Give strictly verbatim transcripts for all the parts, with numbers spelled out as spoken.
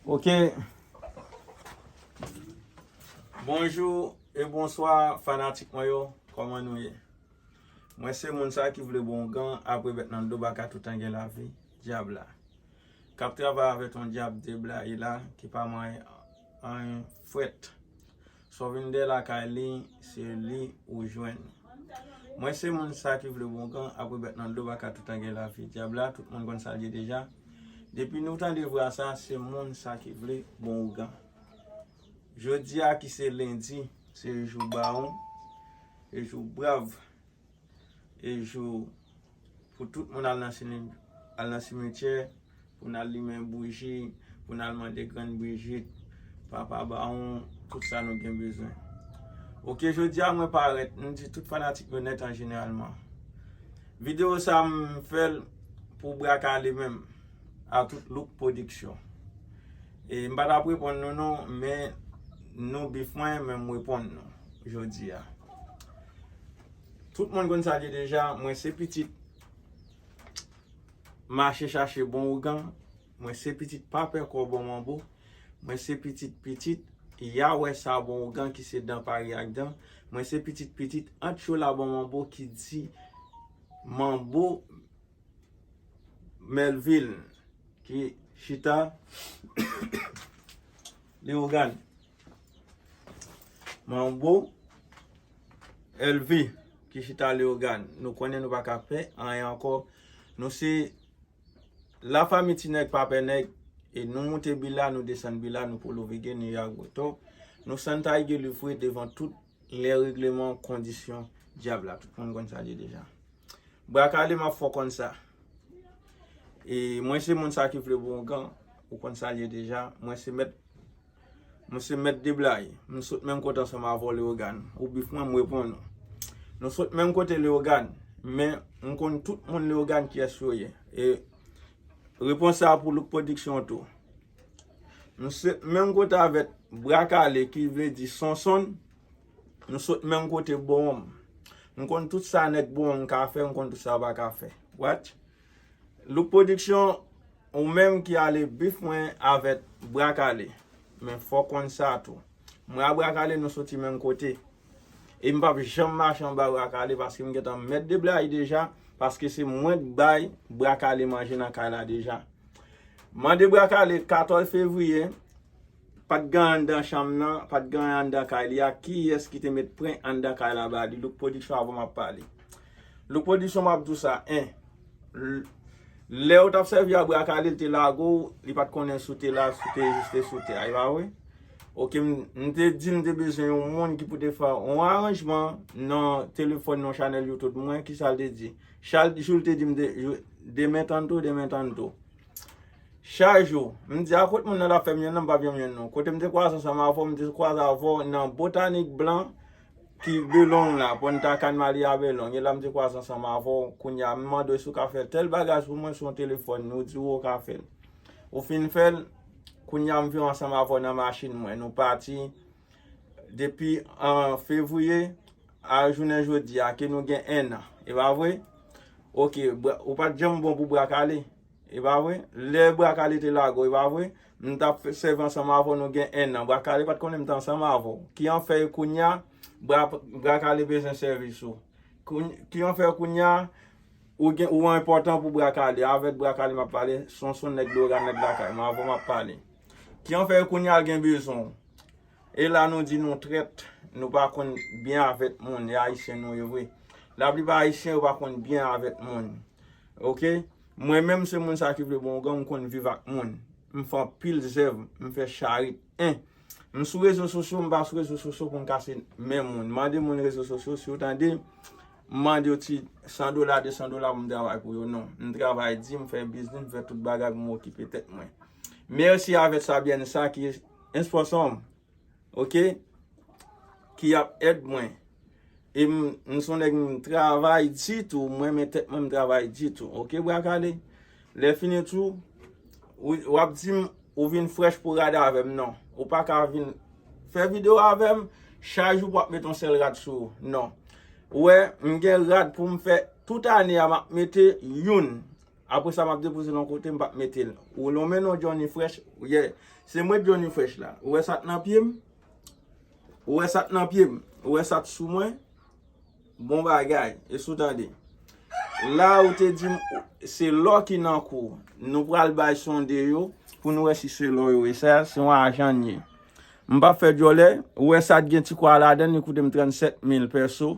Ok. Bonjou e bonswa fanatik mwen yo. Kòman nou ye? Mwen se moun sa ki vle bon ougan, apre bèt nan do baka tout tan gen lavi, dyab la. K ap travay avèk yon dyab deblaye la ki pa manyen anyen frèt. Sa w vin dèyè lakay li, se li ou jwenn. Mwen se moun sa ki vle bon ougan, apre bèt nan do baka tout tan gen lavi, dyab la, tout moun konn sa l ye deja. Depi nou tande vwa sa, se moun sa ki vle bon ougan. Jodi a ki se lendi, se jou bawon, se jou brav, e jou pou tout moun al nan sini-, al nan simityè, pou n al limen bouji, pou n al mande grann Brijit, papa bawon, tout sa nou gen bezwen. Ok, jodi a mwen parèt, m di tout fanatik yo nèt an jeneralman. Videyo sa m fè l pou Bra Kale menm, a tout Look Production. E m pa t ap reponn nou non, men nou bif mwen, men m reponn nou jodi a. Tout moun konn sa l ye deja, mwen se pitit mache chache bon ougan, mwen se pitit pa pè kò bon manbo, mwen se pitit pitit ya wè sa bon ougan ki se dan pari ak dan, mwen se pitit pitit antchola bon manbo ki di manbo Melville ki chita Leyogàn. Manbo Elvi ki chita Leyogàn. Nou konnen nou pa ka fè anyen ankò. Nou se lafanmi ti nèg pa pè nèg. E nou moute bila, nou desann bila, nou polo vige, nou yagoto. Nou santa ige livre devan tout lè regleman kondisyon dyab la. Tout moun konn sa l ye deja. Bra kale m ap fè w konn sa. E mwen se moun sa ki vle bon ougan, ou konn sa l ye deja. Mwen se mèt, mwen se mèt deblaye. M sot menm kote ansanm avè w Leyogàn. Ou bif mwen, m reponn ou. Nou sot menm kote Leyogàn, men m konn tout moun Leyogàn kiyès yo ye. E repons sa pou Look Production tou. M sot menm kote avèk Bra kale ki vle di Sonsonn. Nou sot menm kote Bowonm. M konn tout sa nèg Bowonm ka fè, m konn tout sa yo pa ka fè. What? Look Production, ou menm ki ale bif mwen avèk Bra kale. Men fò w konn sa tou. Mwen a Bra kale nou soti menm kote. E m p ap janm mache anba Bra kale paske m gentan mèt deblaye deja, paske se mwen k bay Bra kale manje nan kay la deja. Mande Bra kale katòz fevriye, pa t gen anndan chanm nan, pa t gen anndan kay li a, kiyès ki te met pren anndan kay la ba li? Look Production avan m ap pale. Look Production m ap di w sa, en. L-, lè w t ap sèvi a Bra kale, l te lage w, li pa t konnen si w te la, si w te egziste sou tè a, e pa vre? Ok, m, m te di m te bezwen yon moun ki pou te fè yon aranjman nan telefòn, nan chanèl YouTube mwen, kisa l te di? Chak jou l te di m de-, demen tanto, demen tanto. Chak jou, m di, a kot moun nan t ap fè m jwenn nan, m p ap janm jwenn non. Kote m te kwaze ansanm avè w, m te kwaze avè w nan Botanik Blan, ki Belong la, Pònta Kanmali a Belong. E la m te kwaze ansanm avè w, kounye a, m mande w si w ka fè tèl bagay pou mwen sou yon telefòn, ou di w ou ka fè l. Ou fin fè l, kounye a, m vin ansanm avè w nan machin mwen, nou pati, depi an fevriye a jounen jodi a, ke nou gen en an. E pa vre? Ok, bra-, ou pa t janm bon pou Bra kale. E pa vre? Lè Bra kale te lage w, e pa vre? M t ap fè, sèvi ansanm avè w, nou gen en an. Bra kale pa t konnen m te ansanm avè w. Ki an fè kounye a, Bra, Bra kale bezwen sèvis ou? Kounye, ki an fè kounye a, ou gen, ou enpòtan pou Bra kale. Avèk Bra kale m ap pale, Sonsonn nèg Leyogàn, nèg lakay mwen, avè w m ap pale. Ki an fè kounye a l gen bezwen w? E la nou di nou trèt, nou pa konn byen avèk moun, e ayisyen nou ye vre. Laplipa ayisyen yo pa konn byen avèk moun. Ok? Mwen menm se moun sa ki vle bon ougan, m konn viv ak moun. M fè anpil zèv, m fè charit. En. M sou rezo sosyo, m pa sou rezo sosyo pou m kase men moun. Mande moun rezo sosyo, si yo tande, m mande yo ti san dola, de san dola pou m travay pou yo. Non. M travay di, m fè biznis, m fè tout bagay pou m okipe tèt mwen. Mèsi avèk Sabienne sa ki esponsò m. Ok? Ki ap èd mwen. E m, m se yon nèg m travay di tou, m renmen tèt mwen, m travay di tou. Ok, Bra kale? Lè fini tou, ou, w ap di m, ou vin frèch pou rad avè m, non. Ou pa ka vin fè videyo avè m, chak jou pou w ap met yon sèl rad sou ou. Non. Ou wè, m gen rad pou m fè tout ane a, m ap mete youn. Apre sa, m ap depoze l yon kote, m p ap mete l. Ou lonmen non Johnny Fresh, yeah. Se mwen Johnny Fresh la. Ou wè sa k nan pye m? Ou wè sa k nan pye m? Ou wè sa k sou mwen? Bon bagay. E si w tande. La, ou te di m, se lò ki nan kou. Nou pral bay sonde yo pou nou wè si se lò yo ye. Sa, se yon ajan n ye. M p ap fè djòlè. Ou wè sa k gen ti kwa ladan l, li koute m trannsèt mil pèso.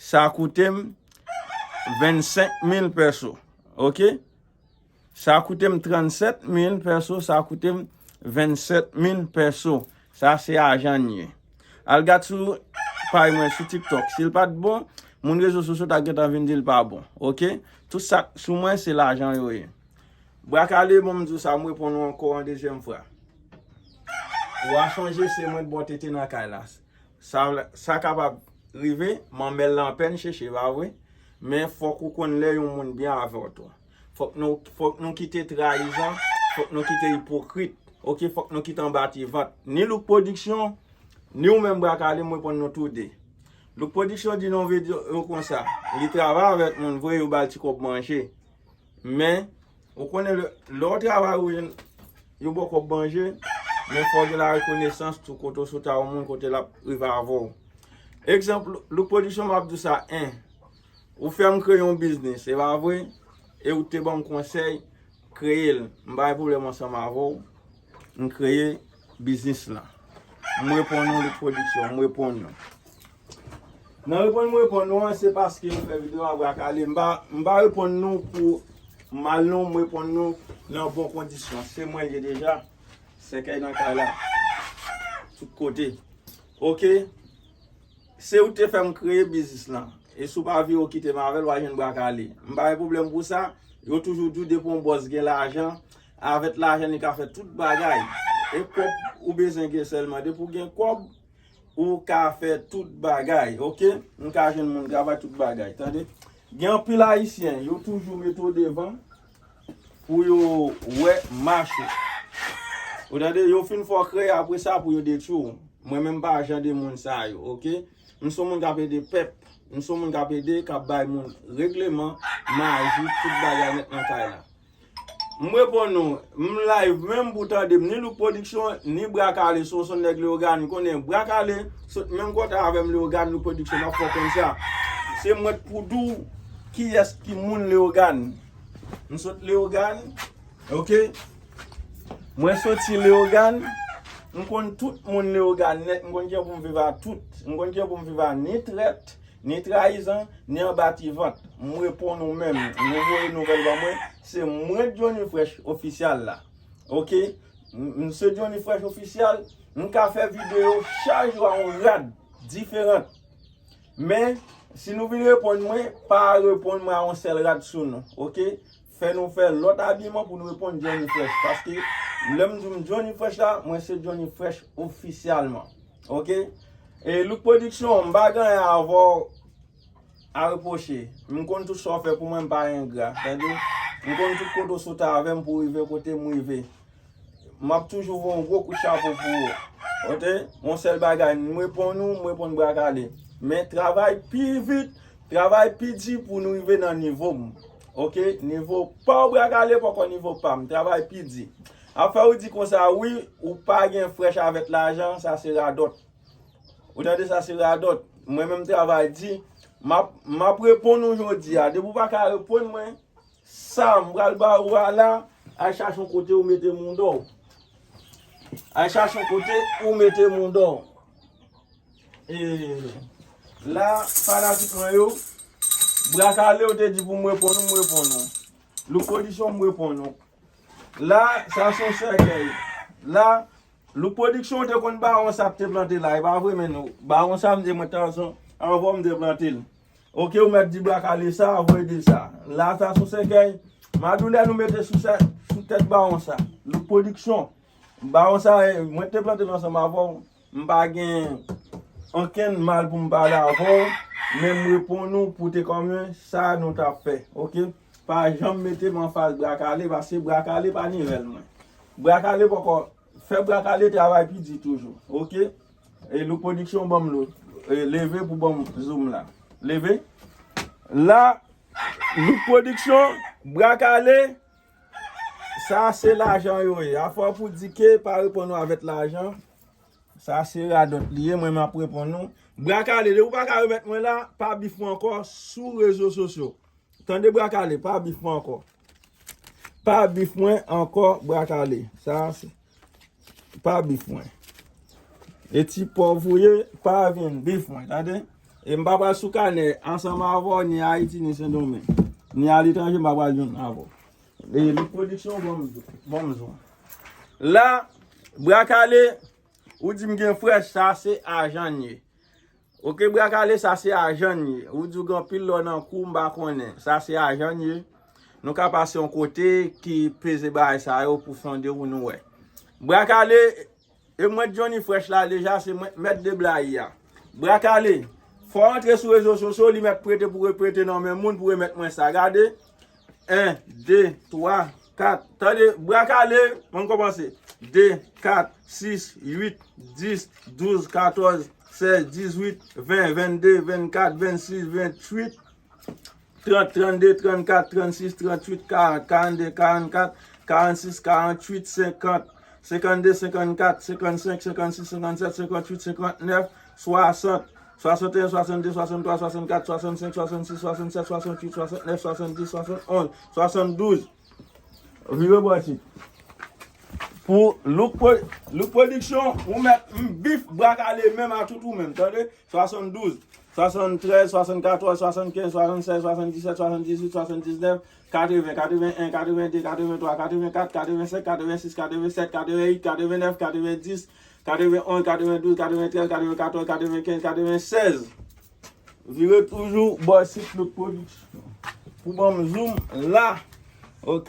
Sa koute m vennsenk mil pèso. Oke? Sa koute m trannsèt mil pèso, sa koute m vennsèt mil pèso. Sa se ajan n ye. Al gad sou paj mwen sou TikTok. Si l pa t bon, moun rezo sosyo ta gentan vin di l pa bon. Oke? Tout sa k sou mwen, se lajan yo ye. Bra kale, bon, m di w sa, m reponn ou ankò yon dezyèm fwa. W a chonje se mwen k ba w tete nan kay la. Sa, sa kapab rive, manmèl lan pèn cheche, pa vre? Men fòk ou konn lè yon moun byen avè w tou. Fòk nou, fòk nou kite trayizan, fòk nou kite ipokrit, oke? Fòk nou kite anbativant. Ni Louk Pwodiksyon, ni ou menm Bra Kale, m reponn nou tou de. Louk Pwodiksyon di nan yon videyo konsa, li travay avèk moun vre, yo ba l ti kòb manje. Men, ou konnen lè, lè w travay ou jwenn, yo ba w kòb manje, men fò w gen larekonesans tou kote w sot a yon moun kote l ap rive avè w. Egzanp, Louk Pwodiksyon, m ap di w sa, en, ou fè m kreye yon biznis, se pa vre? E ou te ban m konsèy, kreye l. M pa gen pwoblèm ansanm avè w. M kreye biznis lan. M reponn nou, Louk Pwodiksyon, m reponn nou. Nan reponn m reponn nou an, se paske m fè videyo a Bra Kale. M pa, m pa reponn nou pou mal non, m reponn nou nan bon kondisyon. Se mwen l ye deja. Sèkèy nan kay la. Tout kote. Oke? Se ou te fè m kreye biznis lan. E si w pa vire w kite m avè l, w a jwenn Bra Kale. M pa gen pwoblèm pou sa. Yo toujou di w depi yon bòs gen lajan, avèk lajan li ka fè tout bagay. E kòb ou bezwen gen sèlman. Depi w gen kòb, ou ka fè tout bagay, oke? M ka jwenn moun travay tout bagay, tande? Gen anpil Ayisyen, yo toujou mete w devan pou yo wè mach ou. Ou tande, yo fin fè w kreye apre sa pou yo detwi w. Mwen menm pa jan de moun sa yo, oke? M se yon moun k ap ede pèp. M se yon moun k ap ede, k ap bay moun regleman, maji, tout bagay nèt nan kay la. M reponn nou, m live menm pou tande m, ni Louk Pwodiksyon, ni Bra Kale, se yon, se yon nèg Leyogàn, m konnen Bra Kale, sot menm kote avè m Leyogàn, Louk Pwodiksyon, m ap fè w konn sa. Se mwen k pou di w kiyès ki moun Leyogàn. M sot Leyogàn, oke? Mwen soti Leyogàn, m konn tout moun Leyogàn nèt, m konn kijan pou m viv a tout, m konn kijan pou m viv a ni trèt, ni trayizan, ni anbativant. M reponn ou menm, nou voye nouvèl ban mwen, se mwen Johnny Fresh ofisyal la. Oke? M, m se Johnny Fresh ofisyal, m ka fè videyo chak jou a yon rad diferan. Men, si nou vin reponn mwen, pa reponn mwen a yon sèl rad sou nou, oke? Fè nou fè lòt abiman pou nou reponn Johnny Fresh. Paske lè m di m Johnny Fresh la, mwen se Johnny Fresh ofisyalman. Oke? E Louk Pwodiksyon, m pa gen anyen avè w a repwoche. M konn tout sa w fè pou mwen, m pa engra. Tande? M konn tout kote w sot avè m pou w rive kote m rive. M ap toujou voye yon gwo kout chapo pou ou. Oke? Yon sèl bagay, m reponn ou, m reponn Bra Kale. Men travay pi vit, travay pi di pou nou rive nan nivo m. Oke? Nivo pa w Bra Kale poko nivo pa m. Travay pi di. Afè ou di konsa, wi, ou pa gen frèch avèk lajan, sa se radòt. Ou tande, sa se radòt. Mwen menm travay di, m ap, m ap reponn ou jodi a. Depi w pa ka reponn mwen, sa m pral ba ou a la, al chache yon kote ou mete mouda w. Al chache yon kote ou mete mouda w. E la, fanatik mwen yo, Bra Kale yo te di pou m reponn ou, m reponn ou. Louk Pwodiksyon, m reponn ou. La, sa se yon sèkèy. La, Louk Pwodiksyon te konn bawon sa te plante la, e pa vre, men nou. Bawon sa, m te mwen tanzon, anvan m te plante l. Oke, ou mèt di Bra Kale sa, voye di l sa. La, sa se yon sèkèy. Madoulè nou mete sou sa, sou tèt bawon sa. Louk Pwodiksyon. Bawon sa, e, mwen te plante l ansanm avè w. M pa gen ankenn mal pou m pale avè w, men m reponn ou pou te kòmyon sa nou t ap fè, oke? Pa janm mete m anfas Bra Kale, paske Bra Kale pa nivo mwen. Bra Kale poko fè Bra Kale travay pi di toujou, oke? E Louk Pwodiksyon ban m lo, e, leve pou ban m zoom la. Leve. La, Louk Pwodiksyon, Bra kale, sa se lajan yo ye. Afè pou di ke pa reponn ou avèk lajan. Sa se radòt li ye, mwen m ap reponn ou. Bra kale, depi ou pa ka remèt mwen la, pa bif mwen ankò sou rezo sosyo. Tande bra kale, pa bif mwen ankò. Pa bif mwen ankò, bra kale. Sa se pa bif mwen. E ti pòv ou ye, pa vin bif mwen, tande? E m pa pral sou kanè ansanm avè w, ni Ayiti, ni Sendomeng. Ni aletranje, m pa pral jwenn avè w. E Louk Pwodiksyon, bon, bon, bon. La, bra kale, ou di m gen frèch, sa se ajan ye. Oke, bra kale, sa se ajan ye. Ou di w gen anpil lò nan kou, m pa konnen. Sa se ajan ye. Nou ka pase yon kote ki peze bagay sa yo pou sonde ou nou wè. Bra kale, e mwen Johnny Fresh la deja, se mwen mèt de blayi a. Bra kale, fò antre sou rezo sosyo, li mèt prete pou reprete nan men moun pou remèt mwen sa. Gade, en, de, twa, kat. Tande, bra kale, mwen kòmanse. De, kat, sis, uit, dis, douz, katòz, sèz, dizuit, ven, vennde, vennkat, vennsis, venntuit, trant, trannde, trannkat, trannsis, trannuit, karant, karannde, karannkat, karannsis, karantuit, senkant, senkannde, senkannkat, senkannsenk, senkannsis, senkannsèt, senkannuit, senkantnèf, swasant, swasanteyen, swasannde, swasanntwa, swasannkat, swasannsenk, swasannsis, swasannset, swasanntuit, swasantnèf, swasanndiz, swasannonz, swasanndouz. Vire bò isit. Pou Louk Pro-, Louk Pwodiksyon, ou mèt m bif bra kale menm a tout ou menm, tande? Swasanndouz, swasanntrèz, swasannkatòz, swasannkenz, swasannsèz, swasanndisèt, swasanndizuit, swasanndiznèf, katreven, katreven en, katreven de, katreven twa, katreven kat, katreven senk, katreven sis, katreven sèt, katreven uit, katreven nèf, katreven dis, katreven onz, katreven douz, katreven trèz, katreven katòz, katreven kenz, katreven sèz. Vire toujou bò sit Louk Pwodiksyon pou ban m zoom la. Ok.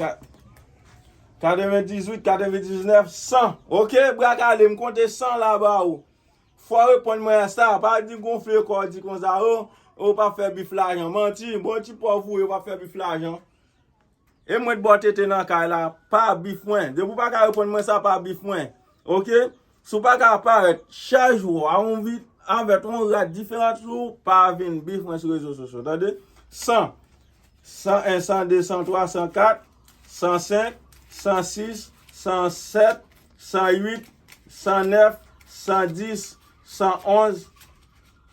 Katreven dizuit, katreven diznèf, san. Ok, bra kale, m konte san la ba ou. Fò reponn mwen a sa. Pa di gonfle kò w di konsa, o, ou p ap fè bif lajan. Manti, bon ti pòv ou ye, ou p ap fè bif lajan. E mwen t bò tete nan kay la, pa bif mwen. Depi w pa ka reponn mwen sa, pa bif mwen. Ok? Si w pa ka parèt chak jou a yon vi-, avèk yon rad diferan sou ou, pa vin bif mwen sou rezo sosyo, tande? San, san en, san de, san twa, san kat, san senk, san sis, san sèt, san uit, san nèf, san dis, san onz,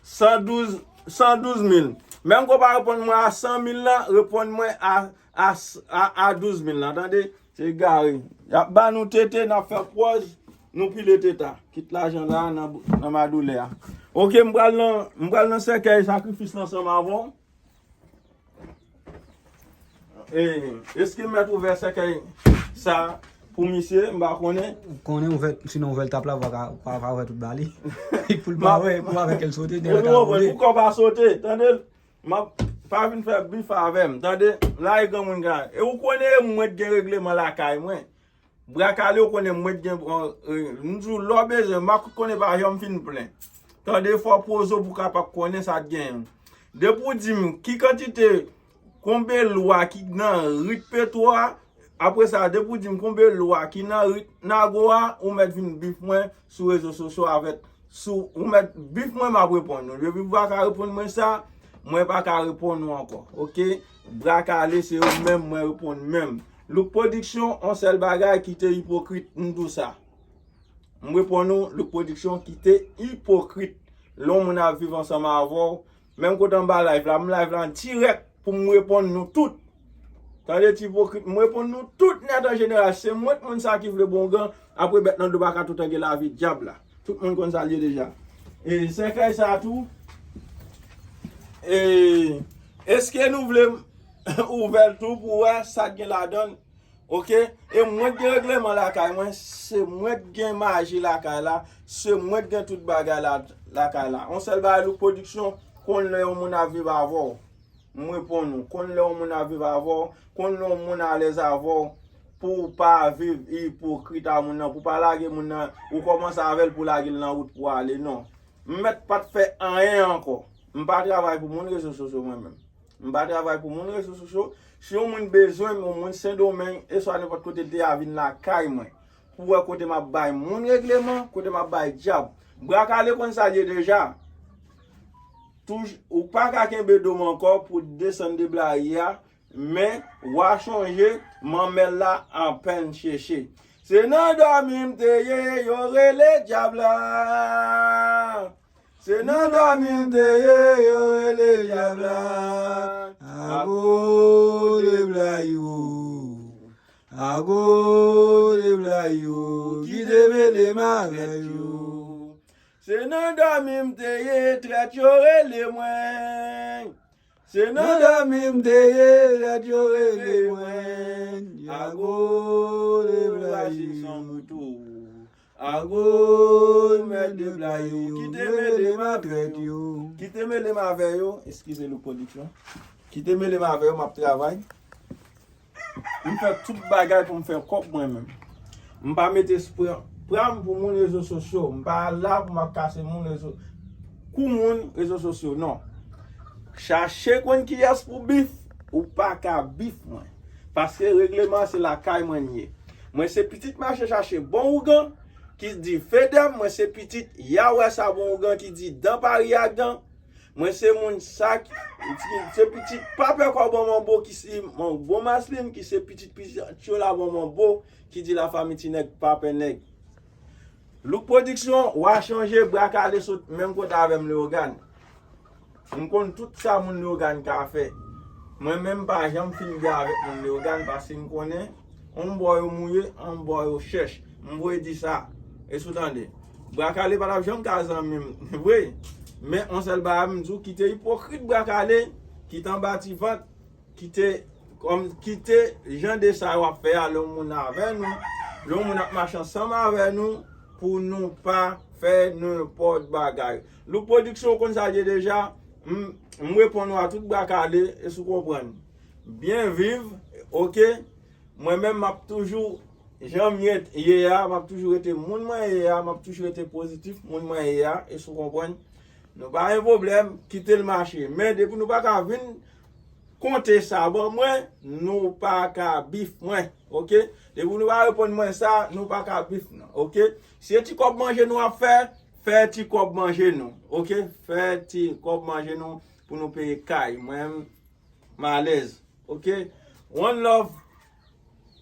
san douz, san douz mil. Menm ke w pa reponn mwen a san mil lan, reponn mwen a, a, a, a douz mil lan, tande? Se egare. Y ap ba nou tete, n ap fè pòz, nou pile teta. Kit lajan la nan, nan madoulè a. Ok, m pral nan, m pral nan sèkèy sakrifis lan ansanm avè w. E, èske mèt ouvè sèkèy sa pou misye? M pa konnen. Konnen ouvè, sinon ouvè l tap la, pa ka, pa, pa ouvè tout ba li. Pou l pa wè, pou pa wè ke l sote, nèg la ka vole. Pou kò pa sote, tande? M ap, pa vin fè bif avè m, tande? La e granmoun ka. E ou konnen mwen t gen regleman lakay mwen. Bra kale, ou konnen mwen t gen, euh, m di w lè w bezwen, m pa konnen pa janm fin plen. Tande, fò poze w pou w kapab konnen sa k genyen. Depi w di m ki kantite, konbe lwa ki nan rit petwo a, apre sa, depi w di m konbe lwa ki nan rit nago a, ou mèt vin bif mwen sou rezo sosyo avèk, sou, ou mèt bif mwen, m ap reponn ou. Depi w pa ka reponn mwen sa, mwen pa ka reponn ou ankò. Ok? Bra kale, se ou menm mwen reponn menm. Louk Pwodiksyon, on sèl bagay ki te ipokrit, m di w sa. M reponn ou, Louk Pwodiksyon ki te ipokrit. Lè yon moun ap viv ansanm avè w, menm kote anba live la, m live la an dirèk pou m reponn nou tout. Tande ti ipokrit, m reponn nou tout nèt an jeneral. Se mwen t moun sa ki vle bon gan, apre bèt nan do pa ka toutan gen lavi dyab la. Tout moun konn sa l ye deja. E sèkèy sa tou, e èske nou vle ouvè l tou pou wè sa k gen ladan l? Ok? E mwen k gen regleman lakay mwen, se mwen k gen maji lakay la, se mwen k gen tout bagay la, lakay la. Yon sèl bagay, Louk Pwodiksyon, konn lè yon moun ap viv avè w. M reponn ou, konn lè yon moun ap viv avè w, konn lè yon moun alèz avè w, pou w pa viv ipokrit a moun nan, pou w pa lage moun nan, ou kòmanse avè l pou w lage l nan wout pou w ale, non. M mèt pa t fè anyen ankò. M pa travay pou moun rezo sosyo mwen menm. M pa travay pou moun rezo sosyo. Si yon moun bezwen m, yon moun Sendomeng, e swa nenpòt kote l te a vin lakay mwen. Pou wè kote m ap bay moun regleman, kote m ap bay dyab. Bra kale konn sa l ye deja. Touj-, ou pa ka kenbe do m ankò pou desann de blayi a. Men, w a chonje, manmèl la anpèn cheche. Se nan dòmi m te ye, yo rele dyab la. Se nan dòmi m te ye, yo rele dyab la. Ago de blayou. Ago de blayou. Ki te mele m avèk yo. Se nan dòmi m te ye, trèt yo rele mwen. Se nan dòmi m te ye, trèt yo rele mwen. Ago de blayou. Ago mèt de blayou. Ki te mele m avèk yo. Ki te mele m avè yo. Eskize nou pwodiksyon. Ki te mele m avè yo, m ap travay. M fè tout bagay pou m fè kòb mwen menm. M pa mete espri pran m pou moun rezo sosyo. M pa la pou m ap kase moun rezo, kou moun rezo sosyo, non. Chache konn kiyès pou bif, ou pa ka bif mwen. Paske regleman se lakay mwen l ye. Mwen se pitit mache chache bon ougan ki di fedèm, mwen se pitit ya wè sa bon ougan ki di dan pari agan. Mwen se moun sa ki, ki se pitit pa pè kò bon manbo ki se manbo maslin ki se pitit pitit tyola bon manbo ki di lafanmi ti nèg pa pè nèg. Louk pwodiksyon, w a chanje bra kale sot menm kote avè m Leyogàn. M konn tout sa moun Leyogàn ka fè. Mwen menm m pa janm fin byen avèk moun Leyogàn paske m konnen on bò yo mouye, on bò yo chèch. M voye di sa. Èske w tande? Bra kale pa t ap janm ka zanmi m vre. Men on sèl bagay m di w, kite ipokrit bra kale, kite anba ti vant, kite kòm kite jan de sa w ap fè a lè yon moun avè nou, lè yon moun ap mache ansanm avè nou pou nou pa fè nenpòt bagay. Louk pwodiksyon w konn sa l ye deja, m, m reponn ou a tout bra kale, èske w konprann? Byen viv, oke? Mwen menm m ap toujou jan m ye a, m ap toujou rete moun mwen ye a, m ap toujou rete pozitif moun mwen ye a, èske w konprann? Nou pa gen pwoblèm, kite l mache. Men depi nou pa ka vin konte sa ban mwen, nou pa ka bif mwen, oke? Depi nou pa reponn mwen sa, nou pa ka bif non, oke? Si se ti kòb manje nou ap fè, fè ti kòb manje nou, oke? Fè ti kòb manje nou pou nou peye kay. Mwen, m alèz, oke? One love.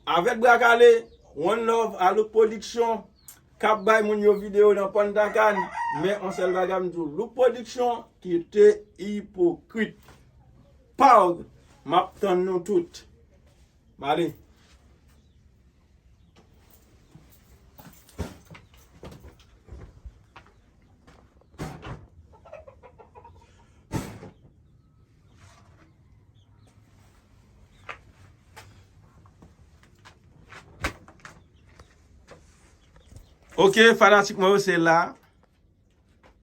Avèk bra kale, one love a Louk Pwodiksyon k ap bay moun yo videyo nan Pòntakan, men on sèl bagay m di w, Louk Pwodiksyon kite ipokrit. Pawg, m ap tann nou tout. M ale. Ok, fanatik mwen yo, se la.